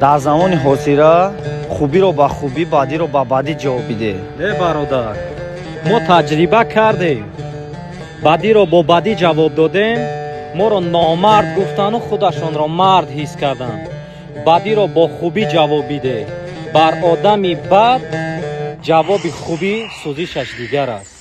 Дар замони ҳозира хубиро ба хубӣ, бадиро ба бадӣ ҷавоб бидеҳ. Не, бародар, мо таҷриба кардем, бадиро бо бадӣ ҷавоб додем, моро номард гуфтану худашонро мард ҳис карданд. Бадиро бо хубӣ ҷавоб бидеҳ, бар одами бад ҷавоби хубӣ сӯзишаш дигар аст.